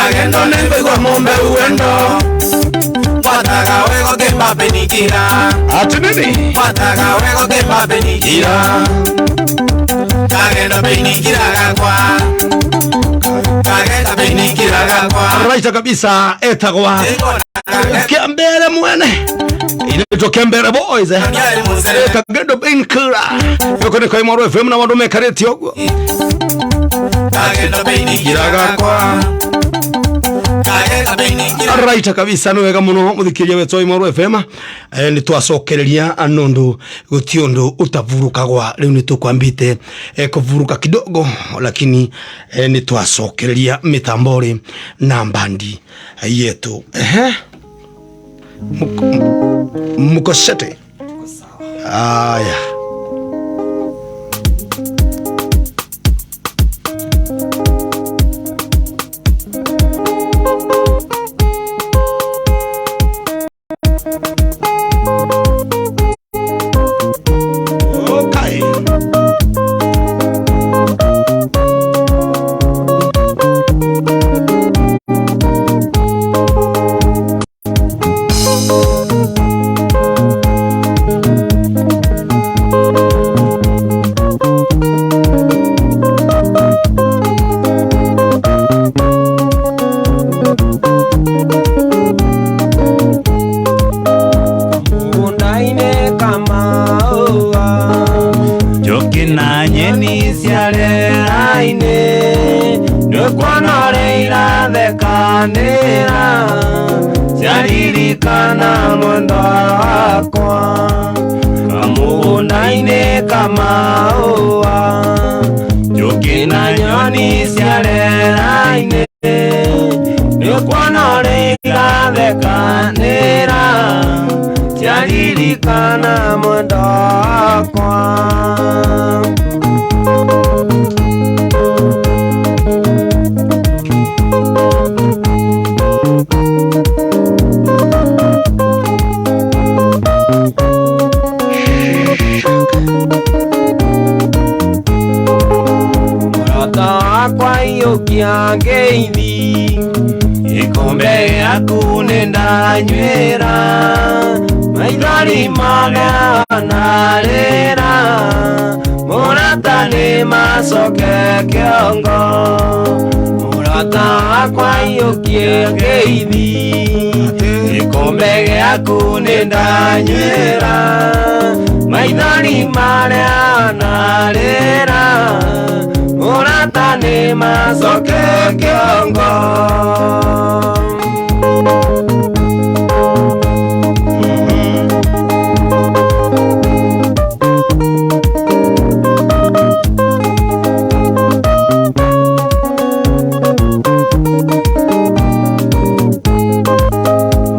Kagendo nĩngũigua mũmbeu wendo. Kwataga wego kĩmbapenikira. Ati nini? Kwataga wego kĩmbapenikira. Kagendo peinikira gakwa. Kagenda peinikira gakwa. Raita kabisa etagwa Kembere mwene inaitwa Kembere Boys eh. Kagendo Benkura yoko ni kwa Imoro FM na wandu mekarĩte ũguo. Kagendo peinikira gakwa. Kagenda peinikira. Raita kabisa nĩ wega mũno mũthikĩria wetũ wa Imoro FM, nĩ twacokereria nundu guti undu utavurukagwa riu nĩ tukwambite kuvuruka kidogo lakini nĩ twacokereria mitambori na mbandi yetu. Ehe, mukosete aya. Okay. Mũgũnda-inĩ kamaũa njũkĩ na nyeni cia rĩera-inĩ nĩkuona ũrĩa irathekanĩra ciaririkana mwendwa wakwa kamũgũnda-inĩ kamaũa njũkĩ na nyoni cia rĩera-inĩ nĩkuona ũrĩa irathekanĩra ciaririkana mwendwa wakwa. Mũrata wakwa iyũkia ngeithi gĩkombe gĩaku nĩndanyuĩra maithori marĩa narĩra mũrata nĩmacoke kĩongo mũrata wakwa iyũkie ngeithi gĩkombe gĩaku nĩndanyuĩra maithori marĩa narĩra mũrata nĩmacoke kĩongo.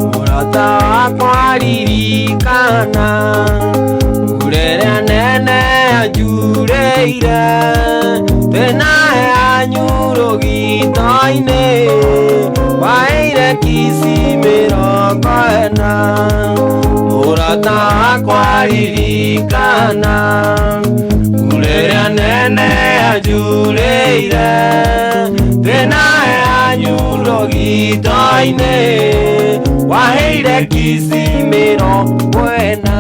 Mũrata wakwa ririkana mbura ĩrĩa nene yanjurĩire twĩna yanyu rũgito-inĩ waheire kici 40. Mũrata wakwa ririkana mbura ĩrĩa nene yanjurĩire twĩna yanyu rũgito-inĩ waheire kici 40.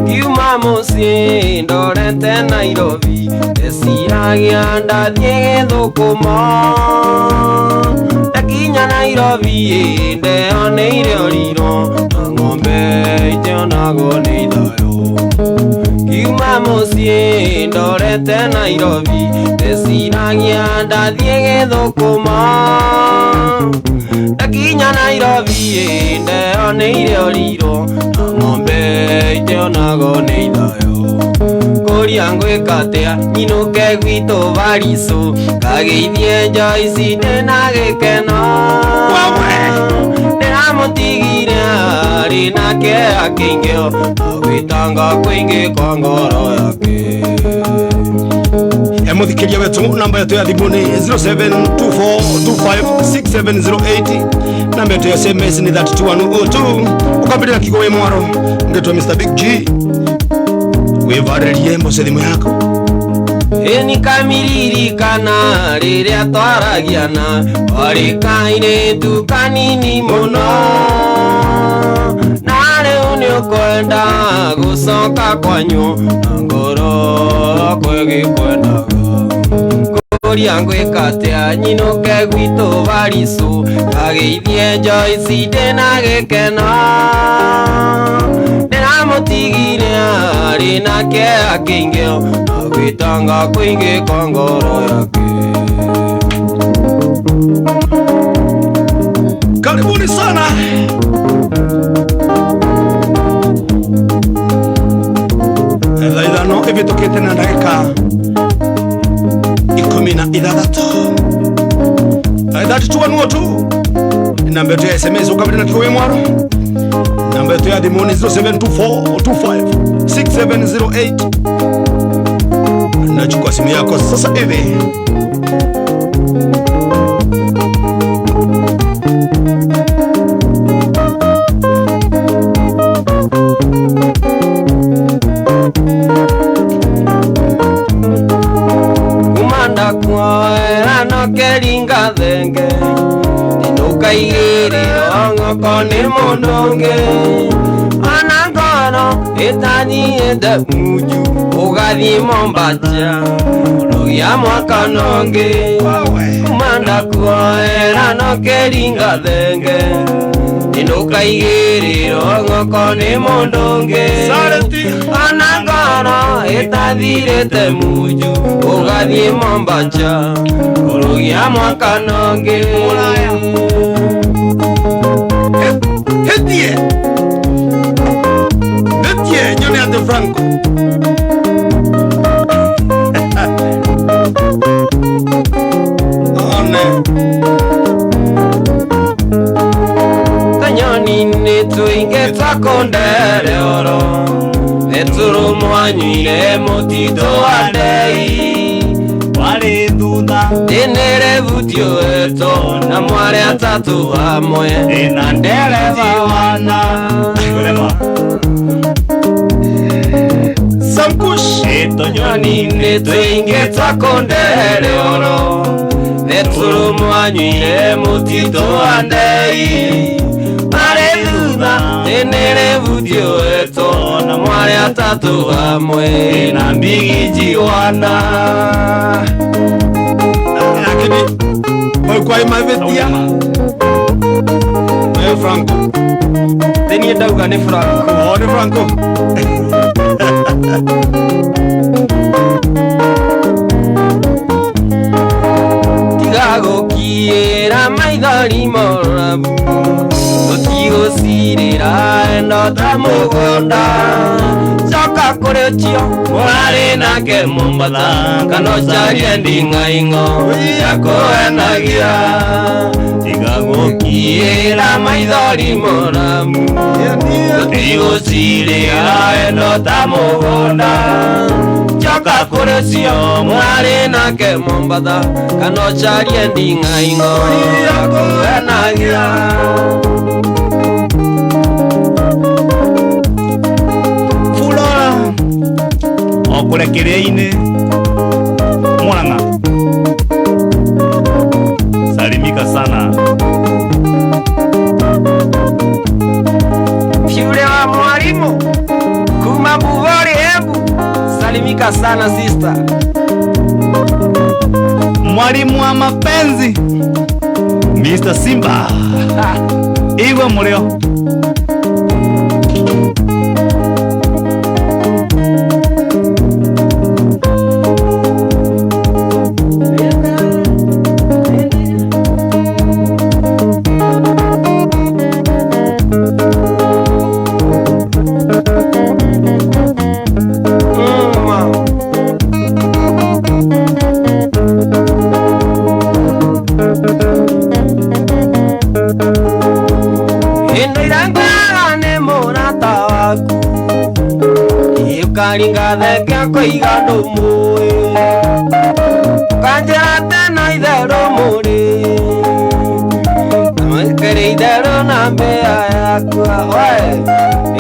Ngiuma mũciĩ ndorete Nairobi ndeciragia ndathiĩ Gĩthũkũmo ndakinya Nairobi ndeoneire ũrirũ na ng'ombe itionagwo nĩ ithayũ. Ngiuma mũciĩ ndorete Nairobi ndeciragia ndathiĩ Gĩthũkũmo ndakinya Nairobi ndeoneire ũrirũ na ng'ombe itionagwo nĩ ithayũ. Ngũria ngwĩka atĩa nyinũke gwitũ Barisũ ngageithie Joyce ndĩna gĩkeno ndĩramũtigire arĩ na kĩeha kĩingĩ na gwĩtanga kũingĩ kwa ngoro yake. Muthikiria wetu, namba yetu ya thimu ni 0724256708, namba yetu ya SMS ni 32102. Ukambirira kigo wi mwaro ngetwa Mr Big G, wivaririe mbose thimu yako. Ĩni kamiririkana rĩrĩa twaragiana warĩ kairĩtu kanini mũno, na rĩu nĩũkwenda gũcoka kwanyu na ngoro yakwa ĩgĩkwendaga. Ngũria ngwĩka atĩa nyinũke gwitũ Barisũ, ngageithie Joyce ndĩna gĩkeno. Ndĩramũtigire arĩ na kĩeha kĩingĩ, na gwĩtanga kũingĩ kwa ngoro yake. Karibuni sana. Thaa ithano ĩvĩtũkĩte na ndagĩka 16, 32 tu namba yetu ya SMS ukabili na kiwe mwaro, namba yetu ya thimu ni 0724256708. Nachukua simu yako sasa hivi. Kumanda kuoera no keringa thenge, ndũkaigĩrĩrwo ng'oko nĩ mũndũ ũngĩ. Ona ngoro ĩtathiĩte munju, ũgathiĩ Mombaca ũrũgia mwaka nongĩ. Kumanda kuoera no keringa thenge, ndũkaigĩrĩrwo ng'oko nĩ mũndũ ũngĩ. Sareti. Ona ngoro ĩtathirĩte munju, ũgathiĩ Mombaca ũrũgia mwaka nongĩ. Hetie hetie nyone ate Franco. One. Tanyoni-inĩ tũingĩ twakũndere oro nĩtũrũ mwanyuire mũtitũ wa ndei. Warĩ thutha. Ndĩnĩre butio eto na mwarĩ atatũ hamwe. Ndĩna ndereba wana Kurema. Samkush. Ĩtonyoni-inĩ nyoni-inĩ tũingĩ twakũndere oro nĩtũrũ mwanyuire mũtitũ wa ndei. Marĩ thutha ndĩnĩre butio eto na mwarĩ atatũ hamwe. Ndĩna mbigi wana. Lakini kwa imavetia eh Franco. Teniĩ ndauga nĩ Franco. Oh, ni Franco. Tiga gũkiĩra maithori morabu, tũtigũcirĩra eno ta mũgũnda. Coka kũrĩ ũcio mũrarĩ nake Mombatha, kana ũcarie nding'aing'o ya kũenagia. Tiga gũkiĩra Kiĩra maithori morabu, tũtigũcirĩra eno ta mũgũnda. Coka kũrĩ ũcio mũrarĩ nake Mombatha, kana ũcarie nding'aing'o ya kũenagia. Fulora. O kũrĩa kĩrĩa-inĩ Murang'a, salimika sana. Yule wa mwalimu kuma Bugori, hebu salimika sana sister. Mwalimu wa mapenzi Mr. Simba, igwe mũrĩo. Hĩndĩ ĩrĩa ngwĩraga nĩ mũrata waku, ũkaringa thenge ũkoiga ndũmũĩ.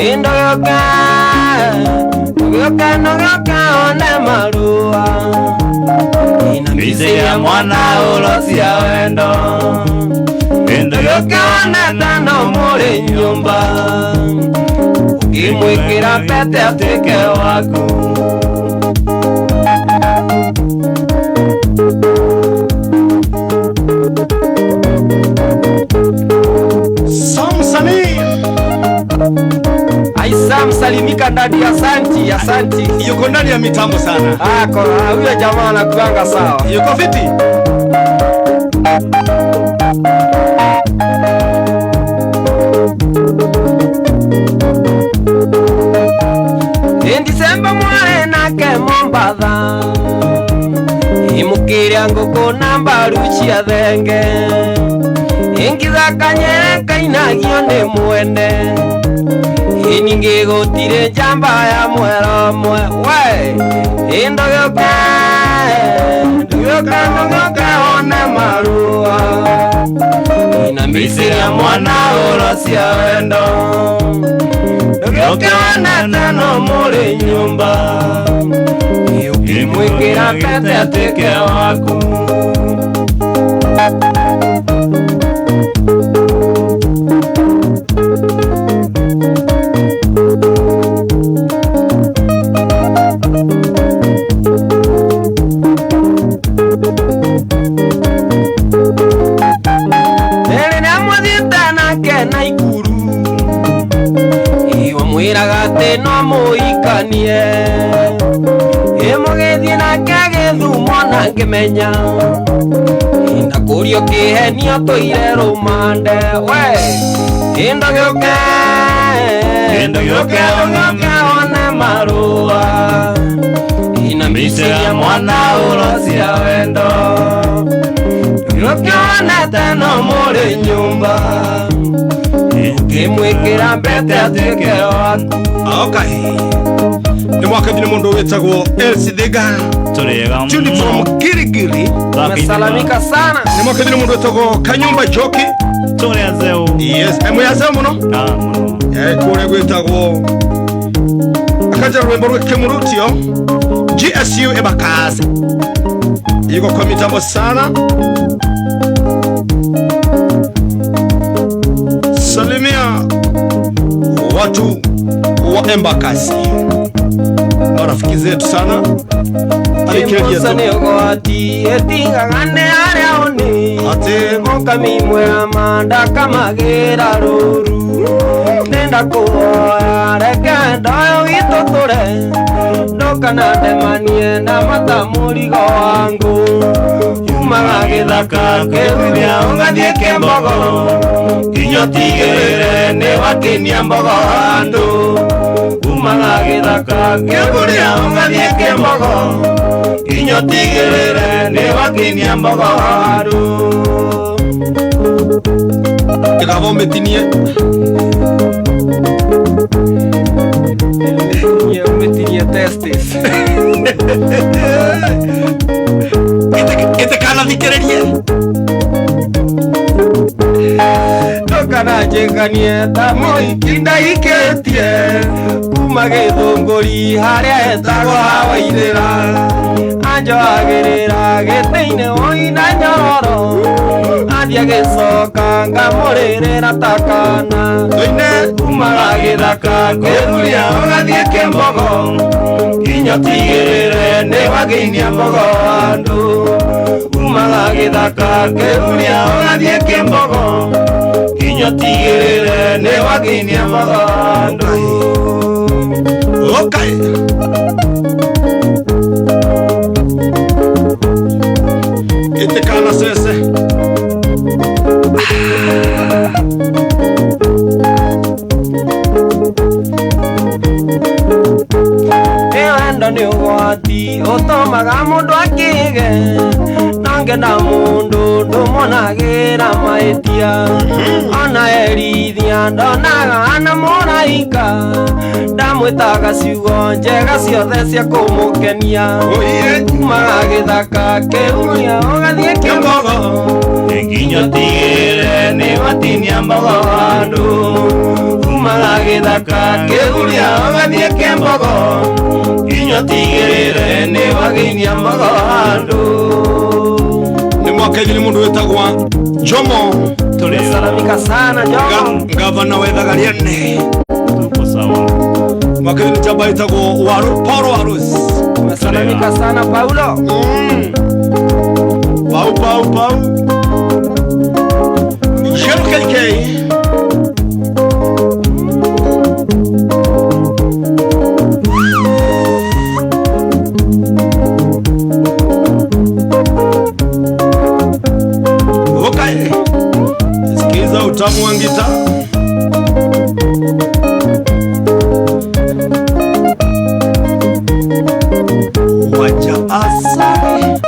Ndũgĩũke ndũgĩũke ndũgĩũke one marũa Ina Mbica ya mwana ũrocia wendo Ndũgĩũke one tano mũrĩ nyũmba Ũkĩmwĩkĩra pete atuĩke waku. Samsani Aisa msalimika ndani, asanti asanti. Yuko ndani ya mitambo sana. Ako huyo jamaa anakuanga sawa. Yuko fiti. Indisemba mware nake Mombatha imũkĩria ngũkũ na mbaru cia thenge ingithaka nyere kainagio nĩ mwene ĩningĩ gũtirĩ njamba ya mwero mwe we ĩndũgĩũke ndũgĩũke ndũgĩũke one marũa ina mbica ya mwana ũrocia wendo ndũgĩũke one teno mũrĩ nyũmba ũkĩmwĩkĩra pete atuĩke waku. Rĩrĩa mwathiĩte nake Naikuru iwamwĩraga atĩ no mũikanie ĩmũgĩthiĩ nake Gĩthumo na ngĩmenya ndakũrio kĩhenio tũire rũmande we ndũgĩũke ndũgĩũke ndũgĩũke one marũa ina mbica ya mwana ũrocia wendo ndũgĩũke one teno mũrĩ nyũmba ũkĩmwĩkĩra mbete atuĩke waku. Okay. Nĩ mwaka nĩ mũndũ wĩtagwo Elsie Thiga Tũrĩega Judy from Kirigiri. Umesalamika sana. Nĩ mwaka nĩ mũndũ wĩtagwo Kanyumba Joki. Tũrĩa zeu. Yes, emwe mũno. Ah, mũno. Kũrĩa gwĩtagwo akanja rwĩmbo rwa Kĩmurutio GSU Embakasi yuko kwa mitambo sana. Salimia watu wa Embakasi, marafiki zetu sana. Kimbosa nĩ ũgwati ĩtingaga nĩ arĩa ũnĩ Atĩ. mũkamimwĩra mandakamagĩra rũru nenda kũhoya reke ndoyo witũ tũre ndũkanandemanie na mata mũrigo wangu yumaga gĩthaka kĩhuria ũgathiĩ kĩmbogo nginya ũtigĩrĩre nĩ wakinia mbogo handũ umaga gĩthaka kĩhuria ũgathiĩ kĩmbogo nginya ũtigĩrĩre nĩ wakinia mbogo handũ. Kĩgabo mĩtinie. Mĩtinie testis. Ĩtĩkanathikĩrĩrie. Ndũkananjĩkanie ta mũhiki ndaikĩtie kuma Gĩthũngũri harĩa etagwo Hawaithĩra anjohagĩrĩra gĩtĩ-inĩ ũina nyororo athiĩ agĩcoka ngamũrĩrĩra ta kana Tũine. umaga gĩthaka kĩhuria ũgathiĩ kĩmbogo nginya ũtigĩrĩre nĩ wakinyia mbogo handũ umaga gĩthaka kĩhuria ũgathiĩ kĩmbogo nginya ũtigĩrĩre nĩ wakinyia mbogo handũ. Okay. Ĩtĩkana cece. Wendo nĩ ũgwati ũtũmaga mũndũ akĩge no ngenda mũndũ ndũmonagĩra mahĩtia ona erithia ndonaga ana mũraika ndamwĩtaga ciugo njega ciothe cia kũmũkenia Oiye. umaga gĩthaka kĩhuria ũgathiĩ kĩmbogo nginya ũtigĩrĩre nĩ watinia mbogo handũ umaga Umaga gĩthaka kĩguria ũgathiĩ kĩmbogo nginya ũtigĩrĩre nĩ wagĩinia mbogo handũ. Nĩ mwaka nĩ mũndũ wĩtagwa Jomo. Salamika sana Jomo. Gavana wethaga rĩene. Tuko sawa. Mwaka nĩ chamba wĩtagwo Waru Paulo Warus. Salamika sana Paulo. Pau pau pau. Jero KK. Okay. Sikiza utamu wa ngita. Wacha asali.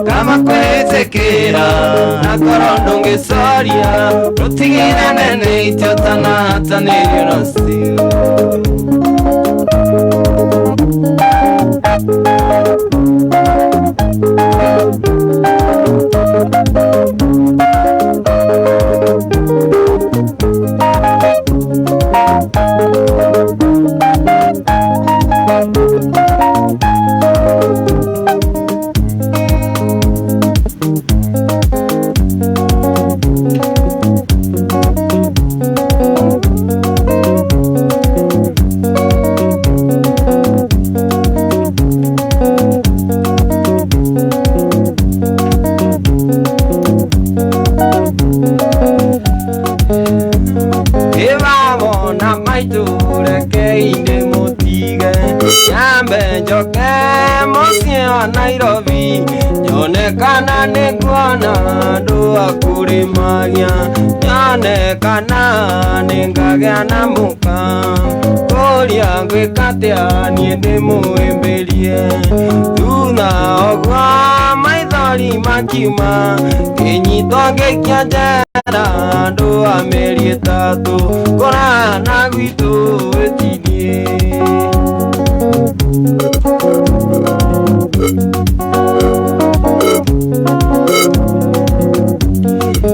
Kama kwetekera nakoro ndongesaria rutigina nene itiotana tanirio nasio. Nairobi nyonekana nĩnguona andũ a kũrĩmagia nyonekana nĩngagĩa na mũka kũria ngwĩka atĩa niĩ ndĩmũĩmbĩrie thutha ũguo maithori makiuma ngĩnyitwo ngĩikio njera andũ a mĩeri ĩtatũ kũraya na gwitũ ĩtinie.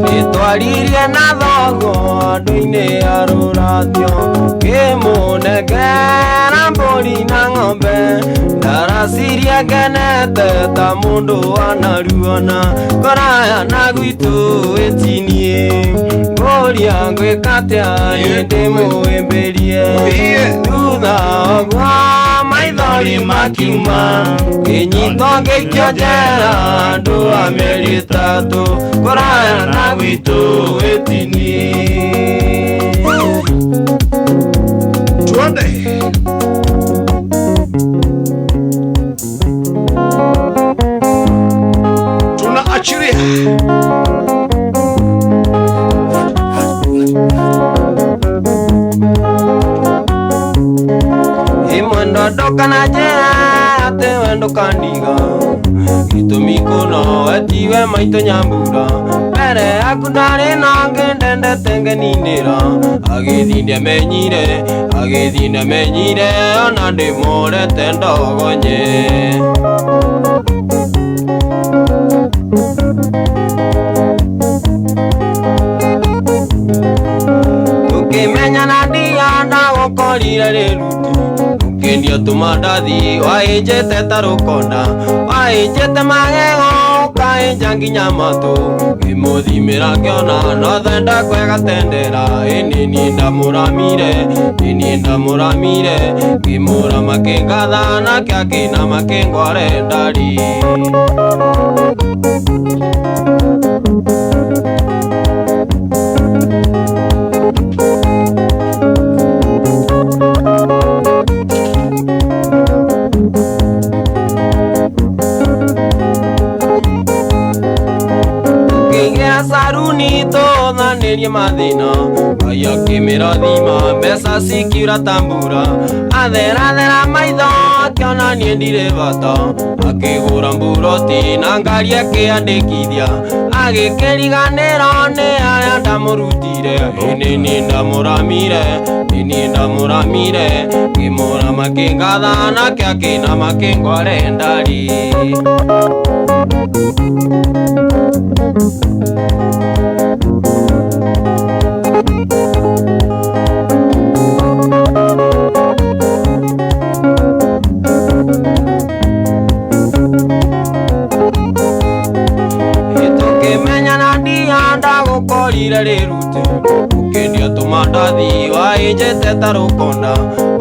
Nĩtwaririe na thoguo andũ-inĩ a rũratio ngĩmũnengera mbũri na ng'ombe ndaracirie ngenete ta mũndũ wanaruona kũraya na gwitũ ĩtinie ngũria ngwĩka atĩa niĩ ndĩmũĩmbĩrie thutha ũguo maithori makiuma ngĩnyitwo ngĩikio njera andũ a mĩeri ĩtatũ kũraya na gwitũ ĩtinie. Tuende. Tunaachiria. Imwendo ndũkana njĩra atĩ we ndũkandiga gĩtũmi kũna we tiwe maitũ Nyambura mbere yaku ndarĩ na ũngĩ ndendete ngeninĩra agĩthiĩ ndiamenyire agĩthiĩ ndiamenyire ona ndĩmũrete ndogonye. Tukĩmenyana ndia ndagũkorire rĩruti ũkĩendia tũmandathi waĩnjĩte ta rũkonda waĩnjĩte magego ũkaĩnja nginya matũ ngĩmũthimĩra ngĩona no thenda kwega tendera ĩnĩ niĩ ndamũramire ĩ niĩ ndamũramire ngĩmũrama kĩngatha nake akĩinama kĩngware ndari. Haruni tũthanĩrie mathĩna Ngai akĩmĩrathima mbeca cikiura ta mbura atherathera maitho akĩona niĩ ndirĩ bata akĩgũra mburoti na ngari akĩandĩkithia agĩkĩriganĩrwo nĩ arĩa ndamũrutire ĩ nĩ ndamũramire ĩ nĩ ndamũramire ngĩmũrama kĩngatha nake akĩnama kĩngware ndari. Tukĩmenyana ndia ndagũkorire rĩrute ũkĩendia tũmandathi waĩnjĩte ta rũkonda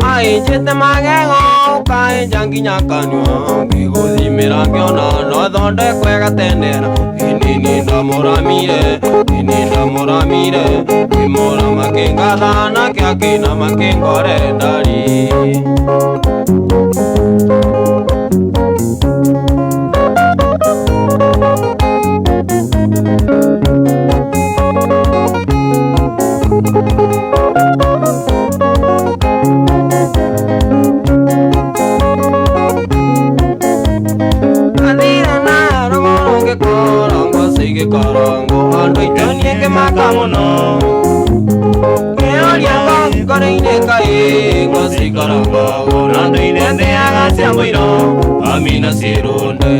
waĩnjĩte magego ũkaĩnja nginya kanua ngĩgũthimĩra ngĩona no thondekwe gatenera ĩ nĩ ndamũramire ĩ nĩ ndamũramire ngĩmũrama kĩngatha nake akĩnama kĩngore ndari. Athire na rũgũrũ ngĩkorangwo cigĩkorangwo andũ aitũ niĩ ngĩmaka mũno ngĩũria ngoro-inĩ kaĩ ngo cikarangagwo na ndũire ndĩaga cia mũiro amina cirũnde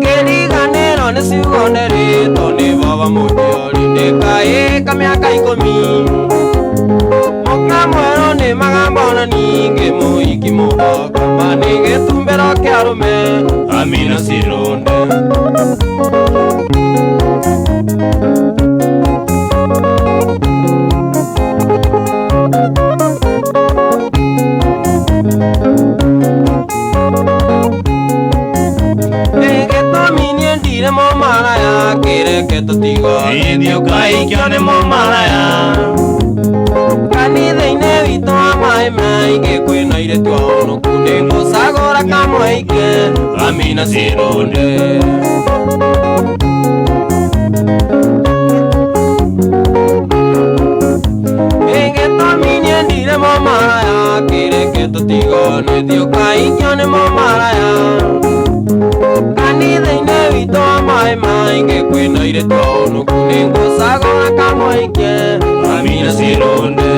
ngĩriganĩrwo nĩ ciugo nderĩtwo nĩ baba mũnjiari ndĩkaĩ ka mĩaka ikũmi mũkamwerwo nĩ magamba ona ningĩ mũhiki mũthaka ma nĩ gĩtumbĩro kĩa arũme amina cirũnde. Gĩtũmi niĩ ndire mũmaraya kĩreke tũtigane Ĩthiĩ ũkaikio nĩ mũmaraya kanitha-inĩ witũ wa maĩ maingĩ kwĩna airĩtu ahonoku nĩngũcagũra kamũhike amina cirũnde. Gĩtũmi niĩ ndire mũmaraya kĩreke tũtigane thiĩ ũkaikio nĩ mũmaraya kanitha-inĩ witũ wa maĩ maingĩ kwĩna airĩtu ahonoku nĩngũcagũra kamũhike amina cirũnde.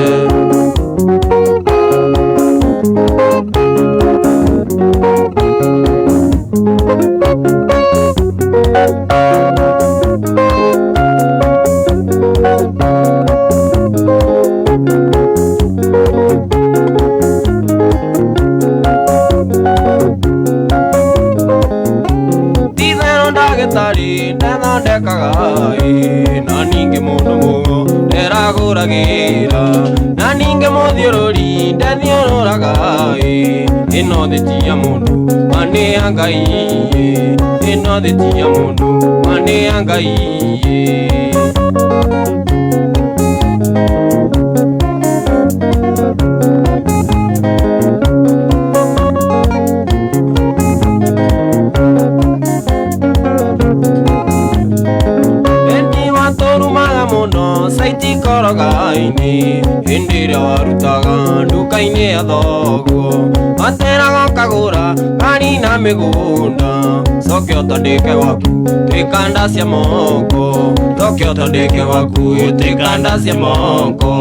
Titherũ ndagĩtarĩ ndathondekaga ĩ na ningĩ mũndũ mũgo nderagũragĩra na ningĩ mũthiũrũri ndathiũrũraga ĩ ĩno thĩ ti ya mũndũ ma nĩ ya Ngai ĩ ĩno thĩ ti ya mũndũ ma nĩ ya Ngai ĩ. Endi watũrumaga mũno caitikoroga-inĩ hĩndĩ ĩrĩa warutaga nduka-inĩ ya thoguo wateraga ũkagũra ngari na mĩgũnda coke ũtandĩke gwaku twĩkanda cia moko coke ũtandĩke gwaku twĩkanda cia moko.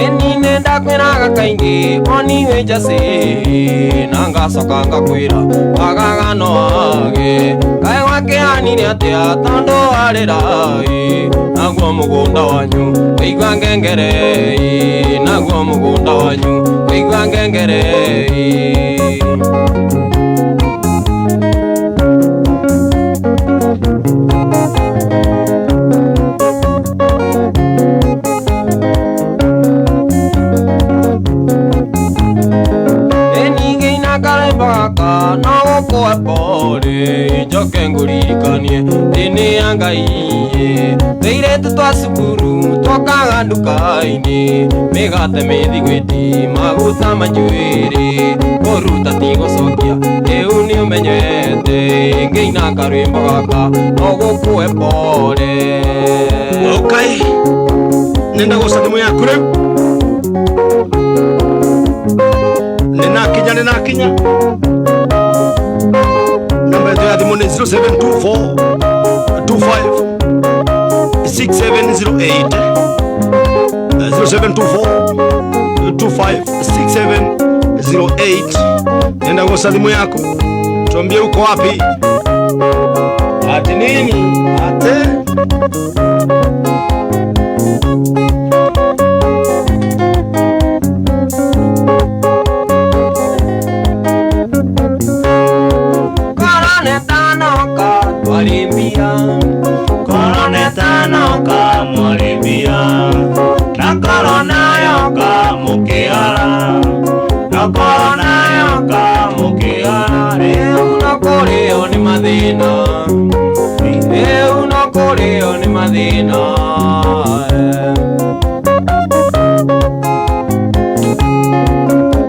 Ĩni ndakwĩraga kaingĩ oni wĩ njacĩ na ngacoka ngakwĩra wagaga no wage kaĩ gwakĩhanire atĩa tondũ warĩra ĩ naguo mũgũnda wanyu waigua ngengere ĩ naguo mũgũnda wanyu waigua ngengere ĩ. Njoke ngũririkanie thĩ nĩ ya na Ngai Tũirĩtu twa cukuru twokaga nduka-inĩ mĩgate mĩthigwĩti maguta manjuĩrĩ kũruta ti gũcokia rĩu nĩ ũmenyete ngĩina karwĩmbo gaka no gũkũhe pore. Okay, nenda goca thimũ yaku rĩu. Nĩnakinya nĩnakinya. Namba yetu ya thimũ nĩ 0724 25 6708 0724 25 6708. Nenda goca thimũ yaku tuambie uko wapi. Ati nini? Ate Korona tanoka twarimbia Korona tanoka mwarimbia na korona yoka mukiara na korona yoka mukiara rĩu no kũrĩo nĩ mathĩna rĩu no kũrĩo nĩ mathĩna.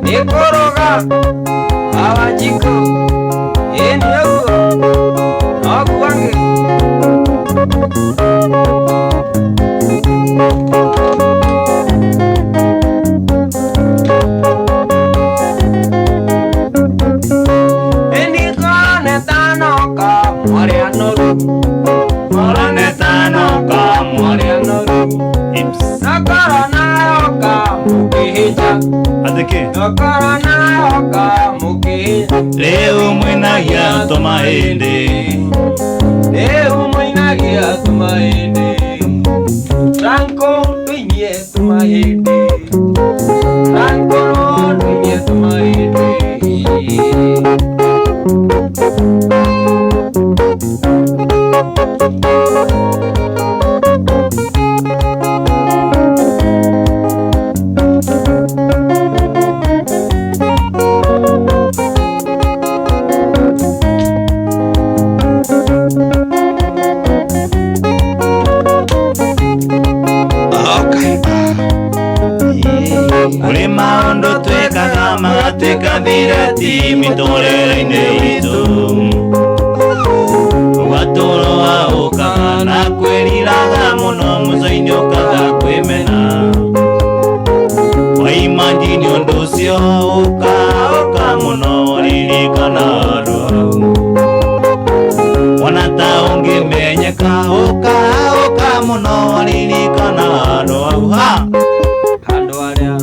Nĩ kũroga Awanjikũ ĩĩ nĩ ũguo noguo angĩ. Ĩni korona ĩtanoka mwarĩ anoru Korona ĩtanoka mwarĩ anoru na korona yoka mũkĩhĩnja Atĩkĩ na korona yoka mũkĩhĩnja rĩu mwĩnagia tũmahĩndĩ rĩu mũinagia tũmahĩndĩ Franco tũinie tũmahĩndĩ Franco tũinie tũmahĩndĩ. Okay. Kũrĩ maũndũ twĩkaga magatuĩka thirati mĩtũrĩre-inĩ itũ ũgatũrwo waũkaga na kwĩriraga mũno mũco-inĩ ũkaga kwĩmena waimanjini ũndũ ũcio ũkaũka mũno ririkana andũ hau wona ta ũngĩmenyeka ũkaũka mũno ririkana andũ hau ha Handũ harĩa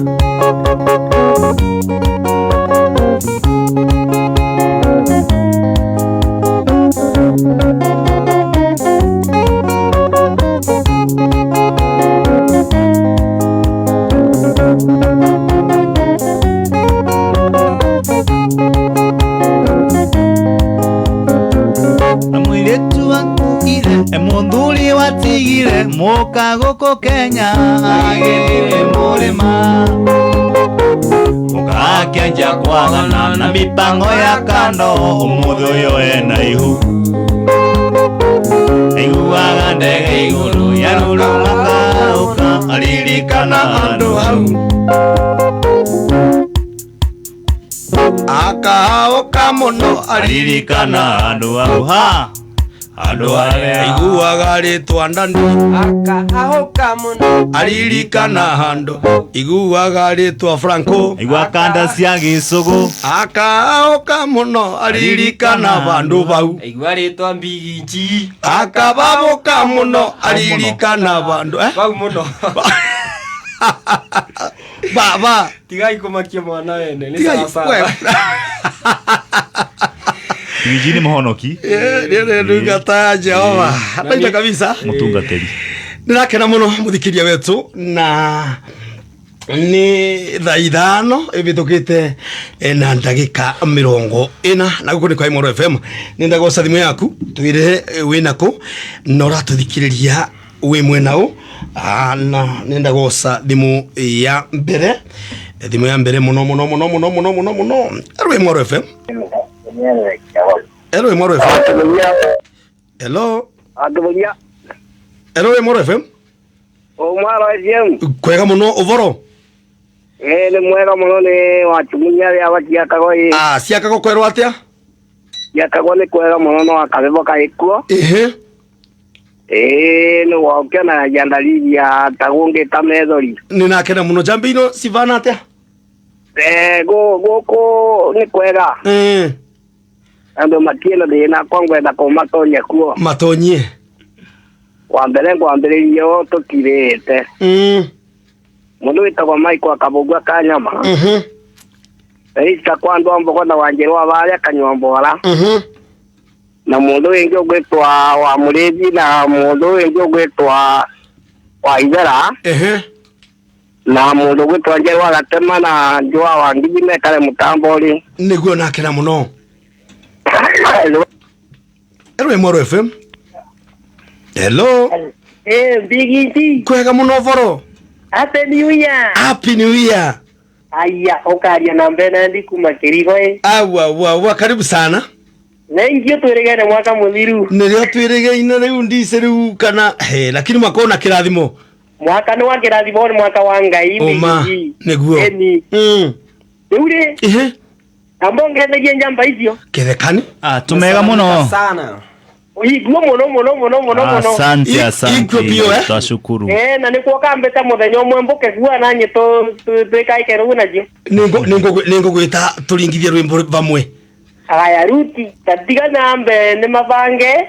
na mũirĩtu watigire mũthuri watigire mũka gũkũ Kenya agĩthire mũrĩma ũgakĩanjia kwagana na mipango ya kando ũmũthĩ ũyũ ena ihu aiguaga ndege igũrũ yaruruma kaũka aririkana andũ hau Akaoka mũno aririkana andũ hau ha andũ arĩa aiguaga rĩtwa ndani akahũka mũno aririkana handũ iguaga rĩtwa Franco aigua kanda cia gĩcũgũ akaoka mũno aririkana bandũ bau aigua rĩtwa mbiginji akababũka mũno aririkana bandũ bau mũno baba tigai kũmakia mwana wene nĩ tigai sawa sawa. we Gigi nĩ mũhonoki nĩ ndungata ya Jehova ndaita kabisa mũtungatĩri ndĩrakena mũno mũthikĩria wetu na nĩ thaa ithano ĩvĩtũkĩte na ndagĩka mĩrongo ĩna na gũkũ nĩ kwa Imoro FM nĩ ndagoca thimũ yaku twĩre wĩna kũ na ũratũthikĩrĩria wĩ mwena ũ. Na nĩ ndagoca thimũ ya mbere thimũ ya mbere mũno mũno mũno mũno mũno mũno mũno. Hello Imoro FM. Hello Imoro FM. Hello. Anduburia Hello Imoro FM. Omaro FM. Kwega muno uvoro. Ni mwega muno ni wachumunya aria baciakagwo ĩ. Ah, ciakagwo kwerwo atia? Ciakagwo nĩ kwega muno no akabebo kaĩkuo. Ehe. Ĩĩ nĩ wokĩonagia ndariri ya ta gũngĩta methori. Nĩ nakena muno njamba-ino civana atia? Gũkũ nĩ kwega. Andũ matirĩ na thĩna kwa ngwenda kũmatonya kuo. Matonyie. Wa mbere ngwambĩrĩrie o tũkirĩte. Mũndũ wĩtagwo Michael Akabũgua Kanyama. Erista kwa andũ a Mbogo na Wanjĩrũ wa barĩa Kanyua Mbora. Na mũndũ wĩngĩ ũgwĩtwa wa Mũrĩithi na mũndũ wĩngĩ ũgwĩtwa wa Ithera. Na mũndũ ũgwĩtwa Njerũ wa Gatema na Njũa wa Ngigi mekare mũtambo-rĩ. Nĩguo nakena mũno. Hello Imoro FM. Hello. Bigiti. Kwega muno voro. Happy New Year. Happy New Year. Aya, ukaria na mbena ndi kuma kirigo. Awa wa wa karibu sana. Thank you twirigene mwaka muthiru. Nirio twirigeine riu ndise riu kana he lakini mwaka ona kirathimo. Mwaka ni wa kirathimo ni mwaka wa Ngai. Oma niguo. Eni. Riu ri. Ehe. Ambongererie njamba icio. Kethekani? Ah, tumega muno. Sana. Iguo muno muno muno muno muno. Asante asante. Twashukuru. Na nikuo kambeta muthenya umwe mbuke gua na nyi tu twikaike rugu nacio. Ningo gwita turingithie rwimbo vamwe. Aya ruti tatiga nambe ni mabange.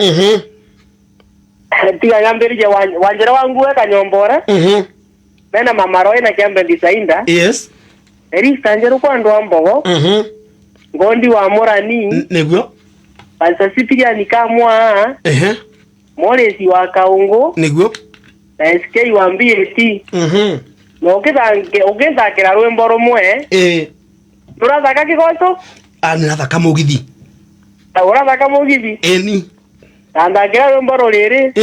Tiga ngambirije Wanjira wangu Kanyombora. Mena mama Roy na kiambe ndisainda. Yes. Erista Njeru kwa andu a Mbogo. Ngondi wa Murani. Niguo. Pastor Cyprian Kamwa. Moresi wa Kaungu. Niguo. Na SK wa BAT. Na ukithakira rwimbo rumwe. Urathaka kigoco? Ah, nirathaka mugithi. Urathaka mugithi? Eni. Na nthakira rwimbo ruriri.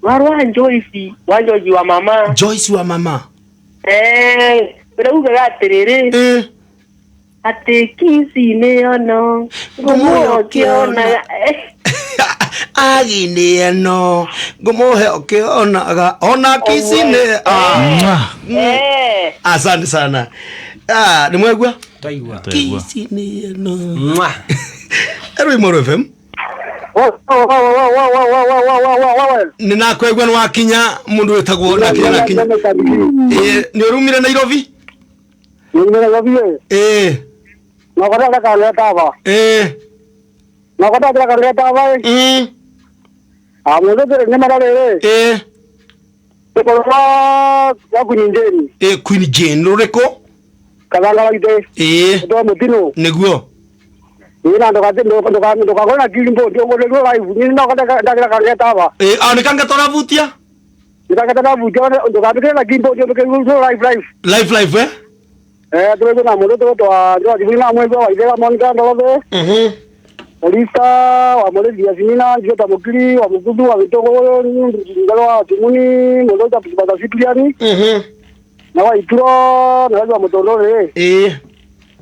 Rwa Joyce, wa Joyce wa mama. Joyce wa mama. Uraugaga atiriri. Ati kisi nĩ ono ngũmũhe ũkĩonaga agi nĩ eno ngũmũhe ũkĩonaga ona kisi nĩ. Asante sana. Nĩ mwegua? Twaigua. Kisi nĩ eno. Hello Imoro FM. Nĩ nakwegua nĩ wakinya mũndũ wĩtagwo nakinya nakinya. Nĩ ũrumire Nairobi? Nairobi. Queen Jane ruriko? Niguo. Nĩkange toravutia? Live live eh? Tuweze na mũndũ twa njua na mwezi wa Ithera Monica Ndorothe. Elisa wa Mũrĩithi Yasinina Njota Mukiri wa Mukudu wa Gĩtũgũ Ngalo wa Timuni mũndũ ta Pastor Cyprian. Na wa Ituro na wa Mũtondore.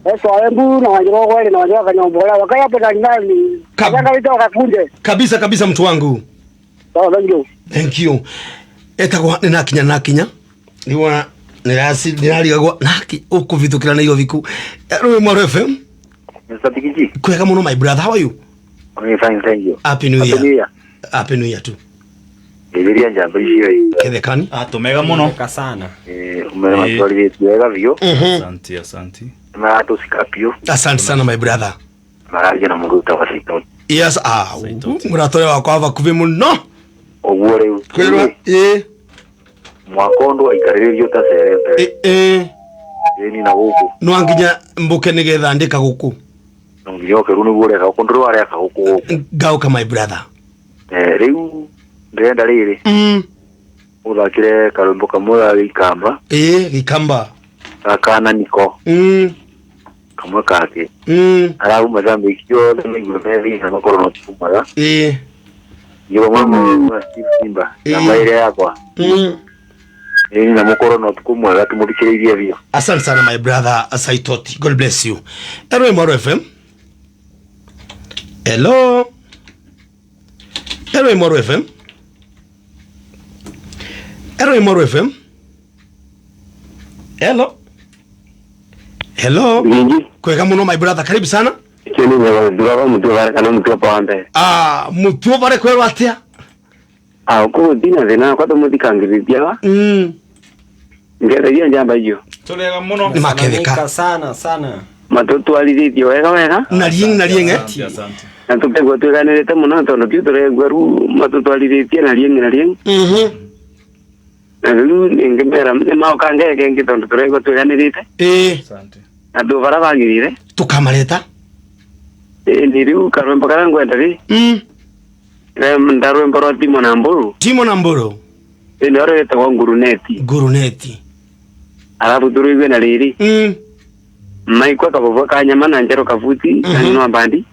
Eso Embu na Wanjiro Gwele na Wanjiro Kanyombora wakaya pesa ndani. Kaka kabisa kabisa mtu wangu. Sawa, thank you. Thank you. Etagwo nĩ nakinya nakinya. Niwona nirarigagwo naki ukuvithukira Nairobi ku. Hello Imoro FM. Mr. Bigiji. Kwega muno my brother, how are you? I'm fine, thank you. Happy New Year. Happy New Year too. Ndiria njamba icio. Kethekani? Ah, tumega muno. Sana. Umema twari wega biũ. Asante asante. Na tusikapio. Asante sana my brother. Mararia na mundu ta wasito. Yes, muratore wakwa vakuvi muno. Oguo riu. Kwirwa Mwakondo aikarĩrĩrio ta cerete. Ĩni na gũkũ. No nginya mbuke nigetha ndika gũkũ. No nginya oke rĩu nĩguo ũreka gũkũ ndũrĩ wareka gũkũ gũkũ. Ngauka my brother. Rĩu ndĩrenda rĩrĩ. Ũthakĩre karwĩmbo kamwe ga Gĩikamba. Gĩikamba. Gakana niko. Kamwe kake. Arauma thambĩ ciothe nĩguo methĩna makorwo no tumaga. Nĩguo mwe Steve Simba. Namba ĩrĩa yakwa. Na mukoro no tukumwega tumuthikiririe biũ. Asante sana my brother Saitoti. God bless you. Hello Imoro FM. Hello. Hello Imoro FM. Hello Imoro FM. Hello. Hello. Kwega muno my brother, karibu sana. Kini nyawa mutu bare kana mutu pa wambe. Ah, mutu bare kwerwa atia? Ah, uko dina thina kwa tumuthikangirithia. Ngereria njamba iyo. Turega muno. Maketheka sana sana. Matutwarithithio wega wega. Na rieng na rieng eh. Asante. Na tupegwa twiganirite muno tondu kiu turegwa ru matutwarithithie na rieng na rieng. Na riu ningimera ni maoka ngeke tondu turegwa twiganirite. Asante. Na andu bara bagirire tukamareta. Ni riu karwembo karia ngwenda ri. Ndarwembo rwa Timo na Mburu. Timo na Mburu. Ni rwetagwo Nguruneti. Nguruneti. Alafu turuigwe na riri. Maikwa kabobo ka nyama na njero kabuti na nino mbandi.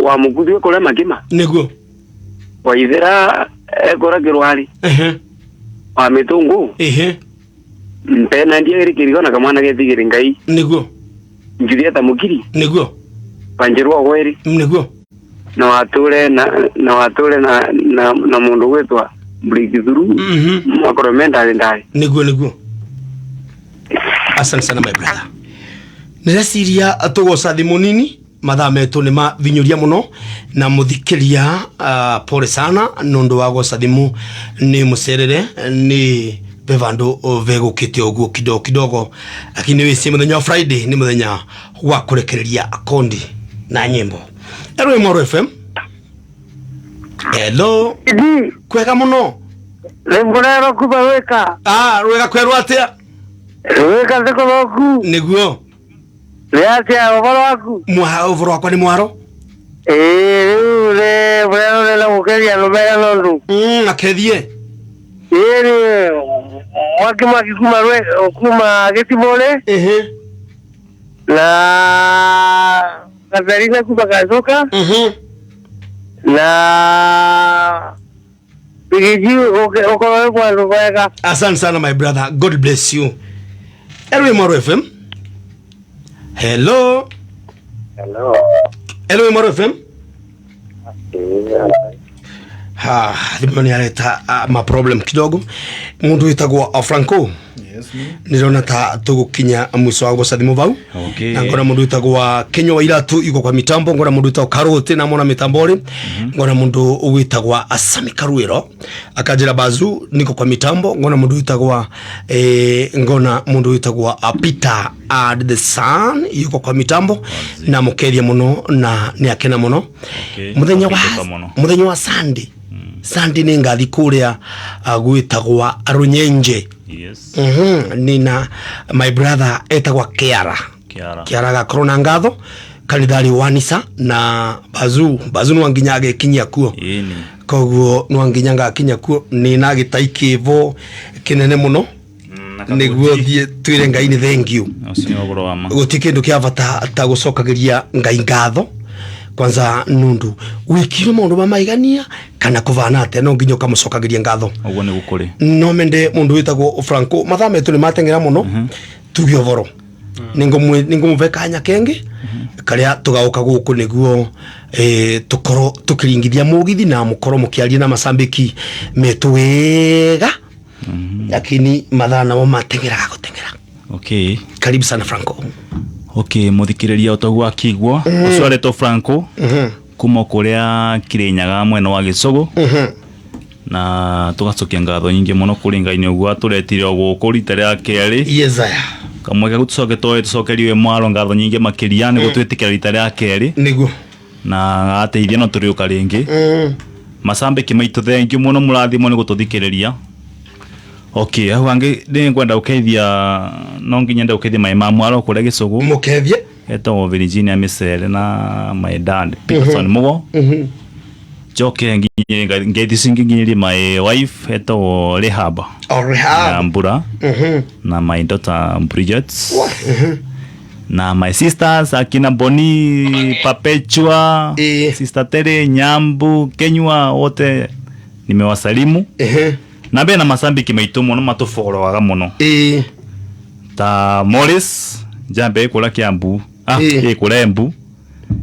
Wa mukuthi kuria makima. Niguo. Waithira ekora kirwari. Wa mitungu. Mpena ndiye kiriko na kamwana getigiri ngai. Niguo. Julieta Mukiri. Niguo. Panjerwa gweri. Niguo. Na wature na wature na na mundu gwetwa Mbrigithuru. Makoro menda ndai. Niguo niguo. Asante sana my brother. Nireciria tugoca thimu nini mathaa metu ni mavinyuria muno na muthikiria pole sana nundu wa goca thimu ni mucerere ni bevandu vegukite uguo kidogo kidogo, lakini wisi muthenya wa Friday ni muthenya wa kurekereria akondi na nyimbo. Hello Imoro FM. Hello. Kwega muno. Lembolero kubaweka. Ah, rwega kwerwa atia? Rwega thiko boku. Niguo. Riatia ũhoro waku? Mwa ũhoro wakwa ni mwaro. Riu re brero la mukeria lumera nondu. Akethie. Ĩĩ mwaki mwaki kuma rwe kuma Gĩtimũrĩ. Na Katharina kuma Kacoka. Na Bigiji ukorwo kwa wega. Asante sana my brother. God bless you. Hello Imoro FM. Hello. Hello. Hello Imoro FM. Ha, thimu ni areta ma problem kidogo. Mundu witagwo Franco. Yes. Nirona ta tugukinya mwico wa guca thimu vau. Okay. Na ngona mundu witagwo Kenyo wa Iratu yuko kwa mitambo, ngona mundu witagwo Karote na mona mitambo ri. Ngona mundu witagwo Asami Karuiro akanjira bazu niko kwa mitambo, ngona mundu witagwo ngona mundu witagwo Peter and the Sun yuko kwa mitambo na mukeria muno na ni akena muno. Okay. Muthenya wa Sunday. Sunday ni ngathi kuria gwitagwa Runyenje. Yes. Nina my brother etagwa Kiara. Kiara gakorwo na ngatho kanithari wanisa na bazu bazu no nginya agekinyia kuo. Koguo no nginya ngakinya kuo ni na gitai kivo kinene muno. Niguo thie twire Ngai ni thank you. Guti kindu kia bata ta gucokagiria Ngai ngatho. Kwanza nundu wikire maundu ma maigania kana kuvana atia no nginya ukamucokagiria ngatho uguo ni gukuri no mende mundu witagwo Franco mathaa metu ni matengera muno tuge ũhoro ningumuve kanya kengi karia tugauka guku niguo tukorwo tukiringithia mugithi na mukorwo mukiaria na macambiki metu wega, lakini mathaa namo matengeraga gutengera. Okay, karibu sana Franco. Okay, muthikiriria utoguo akigwo ucio aretwo Franco kuma kuria Kirinyaga mwena wa Gicugu na tugacokia ngatho nyingi muno kuri Ngai ni uguo aturetire guku rita ria keri. Yes aya kamweke gutucoke toe tucokeriwe mwaro ngatho nyingi makiria ni gutwitikira rita ria keri niguo na ateithia no turiuka ringi macambiki maitu thengiu muno murathimwo ni gututhikiriria. Okay, hau angi ngwenda ukeithia no nginya nda ukeithia mai ma mwaro kuria Gicugu mukethie etagwo Virginia Misere na my dad Peterson Mugo. Njoke nginye ngeithi cingi nginyirie my wife etagwo Rehab. Oh, Rehab. Na Mbura. Na my daughter Bridget. Na my sisters akina Boni, Perpetua, Sister Tere, Nyambu, Kenywa wote nimewasalimu. Na be na macambiki maitu muno matuforoaga muno. Ta Morris njambe ikura Kiambu. Ikura Embu.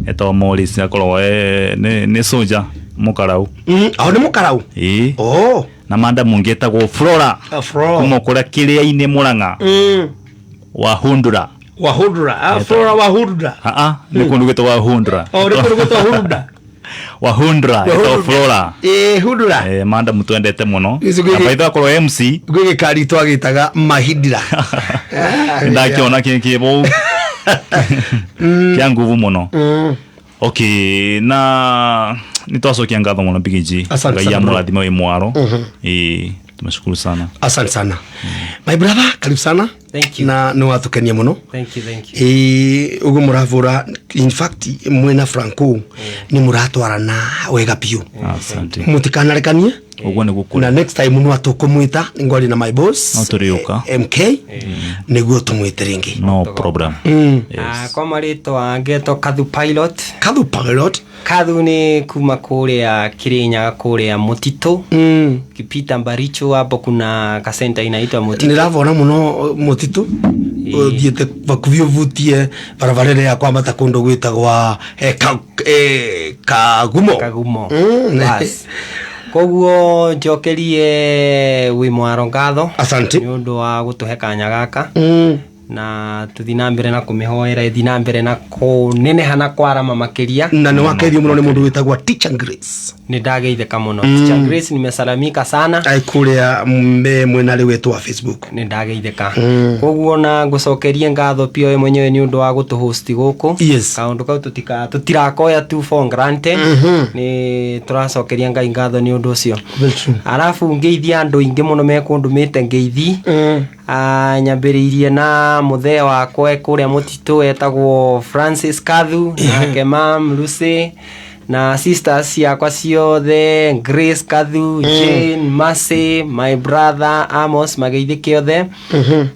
Etagwo Morris akorwo ni soja. Mukarau. Aho nĩ mũkarau? Ĩĩ. Oh. Na madam ũngĩ etagwo Flora. Ah, Flora. Kuma kũrĩa kĩrĩa-inĩ Murang'a. Wa Hundura. Wa Hundura. Ah, Flora wa Hundura. Aa, nĩ kũndũ gwĩtagwo wa Hundura. Oh, nĩ kũndũ gwĩtagwo Hundura. Wa Hundura etagwo Flora. Ĩĩ, Hundura. Eh, madam twendete mũno. Ici Na baitha akorwo MC. Gwĩ gĩkari twagĩtaga mahindira. Ndakĩona kĩbo kĩa nguvu mũno. Okay, na nitwacokia ngatho mũno Big G. Asante Ngai sana, bro. amũrathime wĩ mwaro. Ĩĩ, tumeshukuru sana. Asante sana. My brother, karibu sana. Thank you. Na nĩ watukenia mũno. Thank you, thank you. Ĩĩ, ũguo mũravũra, in fact mwena Franco nĩ mũratwarana wega biũ. Asante. Mũtikanarekanie. Ũguo nĩguo kũrĩ. Na next time no atũkũmwĩta ngwari na my boss No tũrĩũka. MK nĩguo tũmwĩte rĩngĩ. No problem. Ah, kwa marĩtwa ngetwo Kathu Pilot. Kathu Pilot. Kathu nĩ kuma kũrĩa Kirinyaga, kũrĩa Mũtitũ. Kipita Mbaricho hapo kuna kasenta inaitwa Mũtitũ. Nĩravona mũno mũtitũ ũthiĩte bakubi ũvutie barabara ĩrĩa ya kwambata kũndũ gwĩtagwa Kagumo. Kagumo. Bas. Koguo njokerie wĩ mwaro ngatho. Asante. Nĩ ũndũ wa gũtũhe kanya gaka. Na tuthi na mbere na kũmĩhoera ĩthi na mbere na kũneneha na kwarama makĩria. Na nĩ wakeithio mũno nĩ mũndũ wĩtagwa Teacher Grace. Nĩ ndageithĩka mũno. Teacher Grace nimesalamika sana. Ai kũrĩa mwena rĩ wetũ wa Facebook. Nĩ ndageithĩka. Koguo na ngũcokerie ngatho pia we mwenyewe nĩ ũndũ wa gũtũhost gũkũ. Yes. Kaũndũ kau tũtirakoya tu for granted. Nĩ tũracokeria Ngai ngatho nĩ ũndũ ũcio. Very true. Arabu ngeithia andũ aingĩ mũno mekũndũmĩte ngeithi. Nyambĩrĩirie na mũthee wakwa kũrĩa Mũtitũ etagwo Francis Kathu, nake mam Lucy, na sisters ciakwa ciothe Grace Kathu, Jane, Mercy, my brother Amos mageithĩke othe.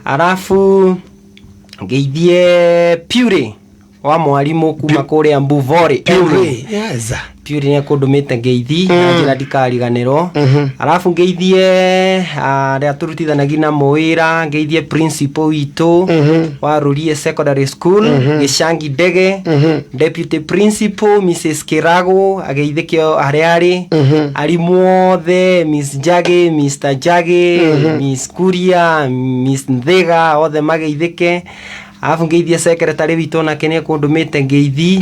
Arabu ngeithie Pure wa mwarimũ kuma kũrĩa Mbuvori. Pure. Yes. Pure nĩ ekũndũmĩte ngeithi na njĩra ndikariganĩrwo. Arabu ngeithie arĩa tũrutithanagia na mawĩra, ngeithie principal witũ wa Rurie Secondary School Gĩcangi Ndege, deputy principal Mrs Kirago ageithĩke harĩa arĩ, arimũ othe Miss Njagi, Mr Njagi, Miss Kuria, Miss Nthiga othe mageithĩke. Arabu ngeithie secretary witũ nake nĩ ekũndũmĩte ngeithi.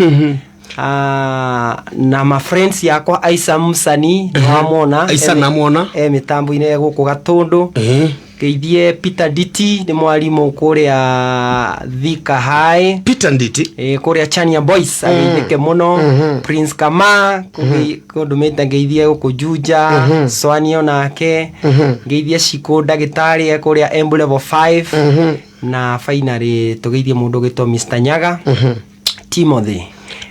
Na ma friends yakwa Aisa Musani nĩwamwona. Aisa namwona. E mĩtambo-inĩ gũkũ Gatũndũ. Ngeithie Peter Nditi nĩ mwarimũ kũrĩa Thika High. Peter Nditi. Kũrĩa Chania Boys ageithĩke mũno. Prince Kama kũndũmĩte ngeithie gũkũ Juja. Swanio nake. Ngeithie Shiko ndagĩtarĩ e kũrĩa Embu level 5. Na finally tũgeithie mũndũ ũgĩtwo Mr Nyaga. Timothy.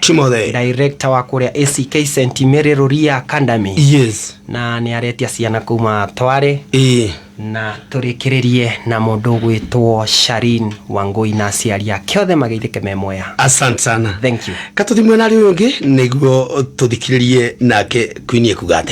Timothy. Director wa kũrĩa ACK St Mary Ruria Academy. Yes. Na nĩ aretia ciana kuma Tware. Na tũrĩkĩrĩrie na mũndũ ũgwĩtwo Sharin Wangui na aciari ake othe mageithĩke me mwea. Asante sana. Thank you. Katũthi mwena ũrĩa ũngĩ nĩguo tũthikĩrĩrie nake Queen ekuga atĩa.